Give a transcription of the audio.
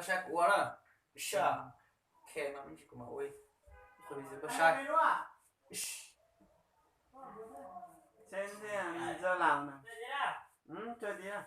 Saib kuv ua na. Sa, ok, no kuv mam ua. Qhov video koj saib. Seb ntxim zoo laus na. Tso tiag.